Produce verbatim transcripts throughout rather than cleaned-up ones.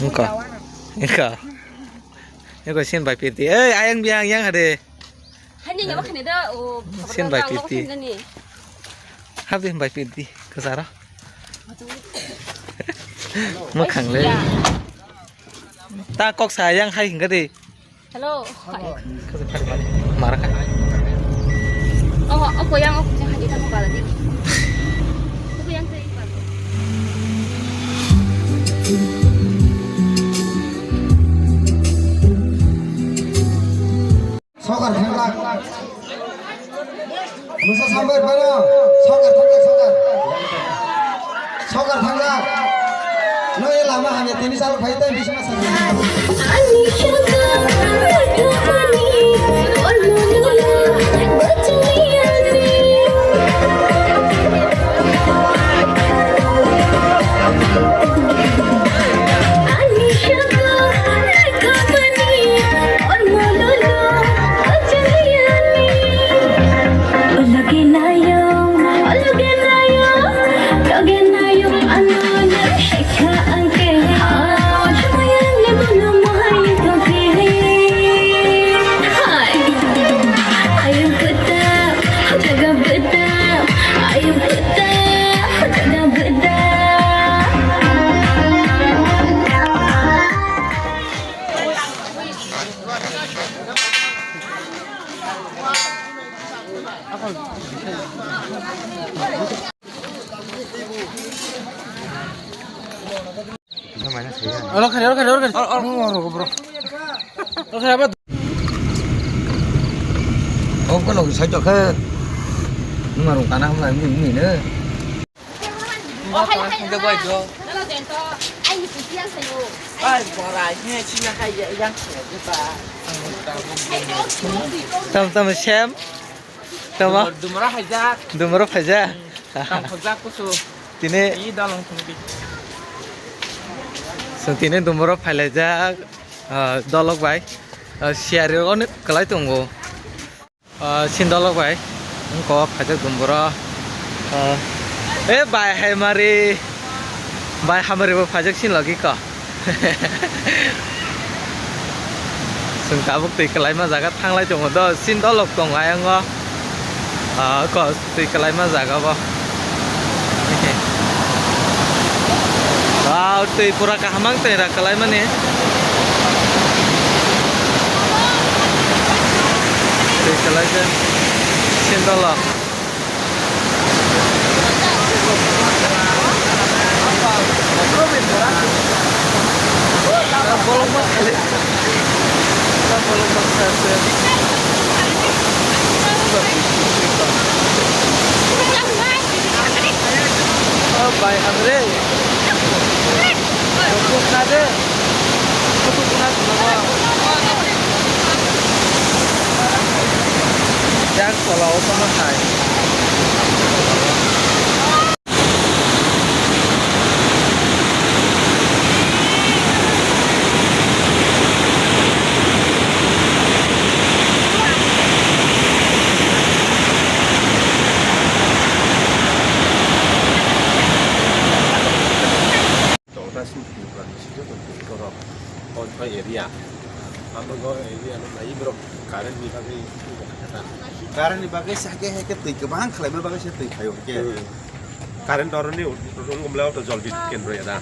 Engko. Engko. Engko sin bai piti. Ei, ayang biang yang hade. Hani nyama khani da, o, sin bai piti. Habdi bai piti. Kasara. Makhang le. Ta kok sayang hai hingga de. Hello. Mara ka. Oh, ako yang ako yang hadi tamo kala di. Ako yang tayo kala. Sokar thanglak. Musa sambar bano. Sokar thanglak, sokar. Sokar thanglak. No e lama hamya tini sal phai tai bisma sambar. Oro khare, oro khare, oro khare. Oro, oro, oro, bro. Oro khare, abo. Oh, kono sai to khe. Numa rung kana hamlai mui mui ne. Oh, hai, hai. Nda bai jo. Nala jento. Ai, ni piti yang sayo. Ai, borai, ne china hai yang sayo ba. Tam tam sem. Tamo? Dumra haijak. Dumra phaijak. Tang khojak kusu. Tini. I dalong thungdi. So tini dumra phailaijak, ah, dolok bai. Ah, siyari rok onek kwlai tongo. Ah, sin dolok bai. Wngkok phaijak dumra. Ah, eh, bai hai mari. Bai hamari bo phaijak sin logi ko. Chwng tabuk twi kwlaima jaga thanglai tongo do, sin dolok tongo ayang o. Ah, ko twi kwlaima jaga bo. Wow, twi pura kaham ang twi ra kwlaimani. Twi kwlaijak sin dolok. Bai hamre. Doktor khade. Kutu kuna kuna ba. Yang kola o kono hai. Tongthai sini Tripura ni sini joto twi borok o area. Abo go area no nai borok current ni bagwi. Current ni bagwi se hake hake twi kwbang khwlaima bagwi se twi phaio hake. Hmm. Current oro ni rung gumla auto jol bidut kendro ya da.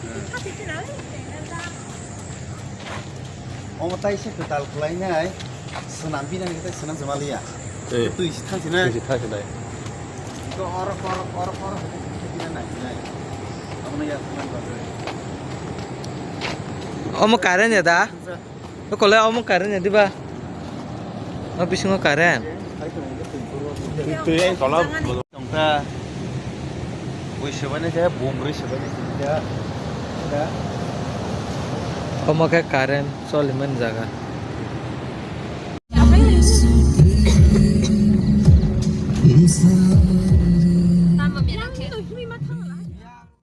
Omo tai se kwtal khwlainai. Swnam bini hwnwi tei swnam jama liya. Eh. Twi si thang sinai. Twi si thang sinai. To orok, orok, orok, orok, bini nai sinai. Abono ya swnam bagwi. Omo current ya da? Thangsa. Okole omo current ya diba? O bisingo current. Twi, twi, twi, twi, twi, twi, twi, twi, twi, Tongkha. Bui swbaini khe bumrwi swbaini tongkha. Omo khe current cholimani jaga.